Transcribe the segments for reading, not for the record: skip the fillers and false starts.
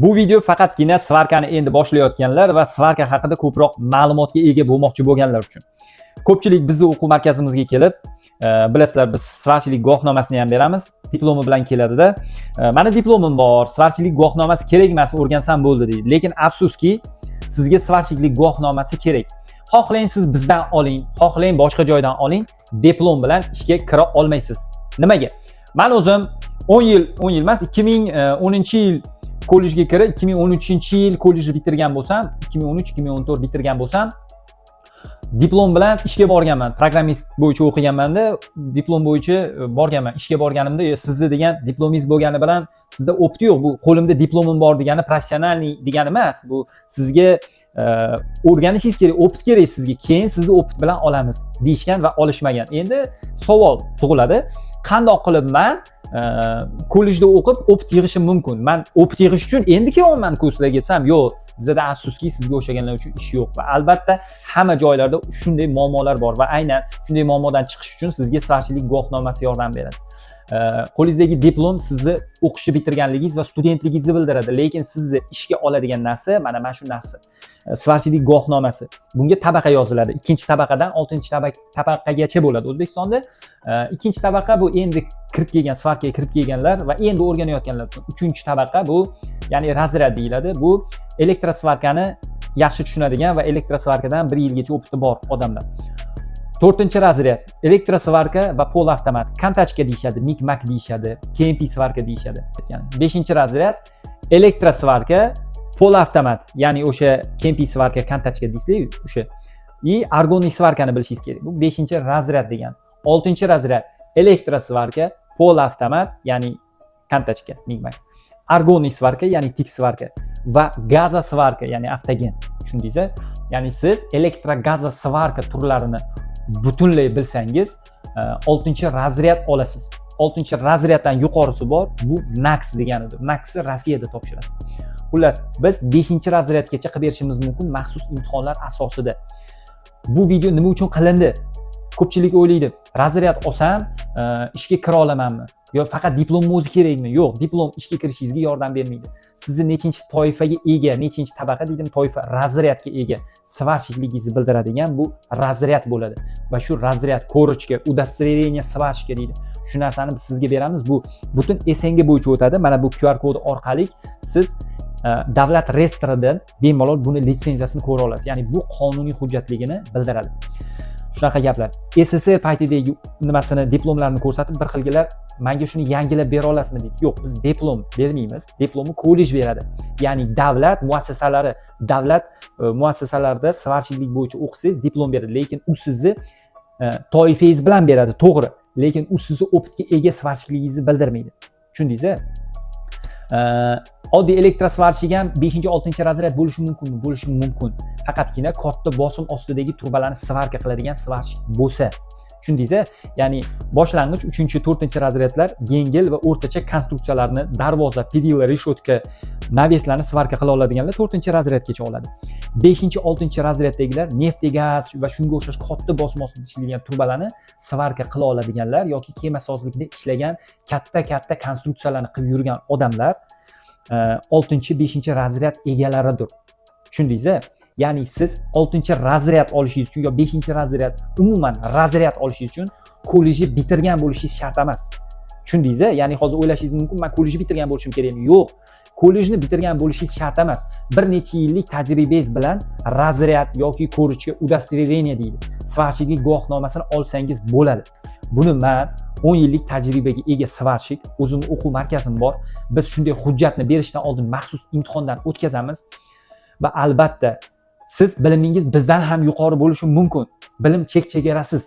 Bu video faqatgina svarkani endi boshlayotganlar va svarka haqida ko'proq ma'lumotga ega bo'lmoqchi bo'lganlar uchun. Ko'pchilik bizni o'quv markazimizga kelib, bilasizlar, biz svarchilik guvohnomasini ham beramiz. Diplomi bilan keladida, "Mani diplomim bor, svarchilik guvohnomasi kerak emas, o'rgansam bo'ldi", deydi. Lekin afsuski, sizga svarchilik guvohnomasi kerak. Xohlang siz bizdan oling, xohlang boshqa joydan oling, diplom bilan ishga kira olmaysiz. Nimaga? Man o'zim 10 yil, 10 yil emas, 2010-yil kollejga kirib, 2013-yil kollejni bitirgan bo'lsam, 2013-2014 bitirgan bo'lsam, diplom bilan ishga borganman. Programmist bo'yicha o'qiganmanda, diplom bo'yicha borganman. Ishga borganimda, "Sizni degan diplomingiz bo'lgani bilan sizda опыт yo'q, bu qo'limda diplomim bor degani профессиональный degani emas. Bu sizga o'rganishingiz kerak, опыт kerak sizga, keyin sizni опыт bilan olamiz", deyishgan va olishmagan. Endi savol tug'iladi: qandoq qilib man kollejda o'qib опыт yig'ishim mumkin? Man опыт yig'ish uchun endi kelyapman-ku sizlarga desam, yo'q, bizada afsuski sizga o'xshaganlar uchun ish yo'q. Va albatta hamma joylarda shunday muammolar bor va aynan shunday muammodan chiqish uchun sizga svarchilik guvohnomasi yordam beradi. Qo'lingizdagi diplom sizni o'qishni bitirganligingiz va studentligingizni bildiradi, lekin sizni ishga oladigan narsa mana shu narsa, svarchilik guvohnomasi. Bunga tabaqa yoziladi, ikkinchi tabaqadan oltinchi tabaqagacha bo'ladi O'zbekistonda. Ikkinchi tabaqa bu endi kirib kelgan, svarkaga kirib kelganlar va endi o'rganayotganlar uchun. Uchinchi tabaqa bu, ya'ni разряд deyiladi, bu elektrosvarkani yaxshi tushunadigan va elektrosvarkadan bir yilgacha опыт i bor odamlar. To'rtinchi разряд elektrosvarka va полуавтомат, контачка deyishadi, миг маг deyishadi, КМП svarka deyishadi. Beshinchi разряд elektrosvarka, полуавтомат, ya'ni o'sha КМП svarka, контачка deysizlar o'sha, и аргонный svarkani bilishingiz kerak. Bu beshinchi разряд degan. Oltinchi разряд elektrosvarka, полуавтомат, ya'ni контачка, миг маг, аргонный svarka, ya'ni ТИГ svarka va газосварка, ya'ni avtogen. Tushundingiz? Ya'ni siz электрогазосварка turlarini butunlay bilsangiz, oltinchi разряд olasiz. Oltinchi разряд dan yuqorisi bor, bu НАКС deganidir. НАКС ni Rossiyada topshirasiz. Xullas, biz beshinchi разряд gacha qilib berishimiz mumkin maxsus imtihonlar asosida. Bu video nima uchun qilindi? Ko'pchilik o'ylaydi, разряд olsam ishga kira olamanmi yo faqat diplomni o'zi kerakmi? Yo'q, diplom ishga kirishingizga yordam bermaydi. Sizni nechinchi toifaga ega, nechinchi tabaqa dedim, toifa, разряд ga ega сварщик ligingizni bildiradigan bu разряд bo'ladi va shu разряд, корочка, удостоверение сварщика deydi, shu narsani biz sizga beramiz. Bu butun СНГ bo'yicha o'tadi. Mana bu QR kodi orqali siz davlat reyestridan bemalol buni litsenziyasini ko'ra olasiz, ya'ni bu qonuniy hujjatligini bildiradi. Shunaqa gaplar. СССР paytidagi nimasini, diplomlarini ko'rsatib, bir xilgilar "Manga shuni yangilab bera olasizmi?" deydi. Yo'q, biz diplom bermaymiz, diplomni kollej beradi, ya'ni davlat muassasalari. Davlat muassasalarida сварщик lik bo'yicha o'qisangiz, diplom beradi, lekin u sizni toifangiz bilan beradi, to'g'ri, lekin u sizni опыт ga ega сварщик ligingizni bildirmaydi. Tushundingiz? Oddiy электросварщик ham beshinchi, oltinchi разряд bo'lishi mumkinmi? Bo'lishi mumkin, faqatgina katta bosim ostidagi trubalarni svarka qiladigan сварщик bo'lsa. Tushundingiz? Ya'ni boshlang'ich uchinchi, to'rtinchi разряд lar yengil va o'rtacha konstruksiyalarni, darvoza, перила, решётка, навес larni svarka qila oladiganlar to'rtinchi разряд gacha oladi. Beshinchi, oltinchi разряд dagilar neft, gaz va shunga o'xshash katta bosim ostida ishlaydigan trubalarni svarka qila oladiganlar yoki kemasozlikda ishlagan, katta katta konstruksiyalarni qilib yurgan odamlar oltinchi, beshinchi разряд egalaridir. Tushundingiz? Ya'ni siz oltinchi разряд olishingiz uchun yo beshinchi разряд, umuman разряд olishingiz uchun kollejni bitirgan bo'lishingiz shart emas. Tushundingiz? Ya'ni hozir o'ylashingiz mumkin, man kollejni bitirgan bo'lishim kerakmi? Yo'q, kollejni bitirgan bo'lishingiz shart emas. Bir necha yillik tajribangiz bilan разряд yoki корочка, удостоверение deydi, сварщик lik guvohnomasini olsangiz bo'ladi. Buni man 10 yillik tajribaga ega сварщик, o'zimni o'quv markazim bor. Biz shunday hujjatni berishdan oldin maxsus imtihondan o'tkazamiz va albatta siz bilimingiz bizdan ham yuqori bo'lishi mumkin. Bilim chek chegarasiz.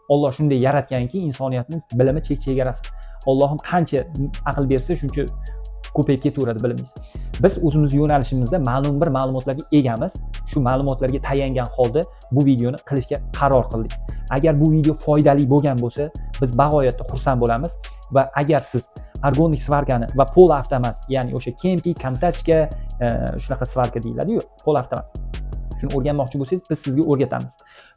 Olloh shunday yaratganki insoniyatni, bilimi chek chegarasiz. Ollohim qancha aql bersa, shuncha ko'payib ketaveradi bilimingiz. Biz o'zimiz yo'nalishimizda ma'lum bir ma'lumotlarga egamiz. Shu ma'lumotlarga tayangan holda bu videoni qilishga qaror qildik. Agar bu video foydali bo'lgan bo'lsa, biz bag'oyatda xursand bo'lamiz. Va agar siz аргонный svarkani va полуавтомат, ya'ni o'sha КМП, контачка, shunaqa svarka deyiladiyu, полуавтомат, shuni o'rganmoqchi bo'lsangiz, biz sizga o'rgatamiz.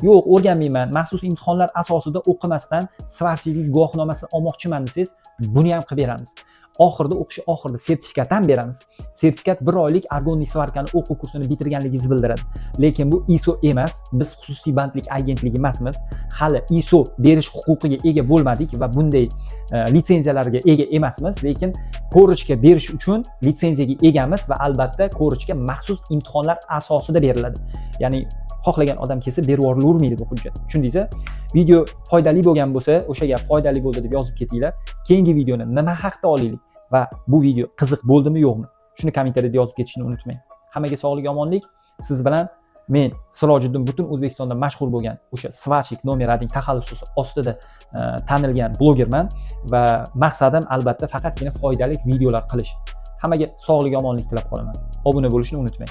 Yo'q, o'rganmayman, maxsus imtihonlar asosida o'qimasdan сварщик lik guvohnomasini olmoqchiman desangiz, buni ham qilib beramiz. Oxirida, o'qish oxirida sertifikat ham beramiz. Sertifikat bir oylik аргонный сварка ni o'quv kursini bitirganligingizni bildiradi. Lekin bu ISO emas. Biz xususiy bandlik agentligi emasmiz. Hali ISO berish huquqiga ega bo'lmadik va bunday litsenziyalarga ega emasmiz, lekin корочка berish uchun litsenziyaga egamiz va albatta корочка maxsus imtihonlar asosida beriladi. Ya'ni xohlagan odam kelsa, berib yuborilavermaydi bu hujjat. Tushundingiz? Video foydali bo'lgan bo'lsa, o'sha gap foydali bo'ldi deb yozib ketinglar. Keyingi videoni nima haqda olaylik va bu video qiziq bo'ldimi, yo'qmi, shuni kommentariyada yozib ketishni unutmang. Hammaga sog'lik, omonlik. Siz bilan men, Sirojiddin, butun O'zbekistonda mashhur bo'lgan o'sha "Сварщик номер один" taxallusi ostida tanilgan blogerman va maqsadim, albatta, faqatgina foydali videolar qilish. Hammaga sog'lik, omonlik tilab qolaman. Obuna bo'lishni unutmang.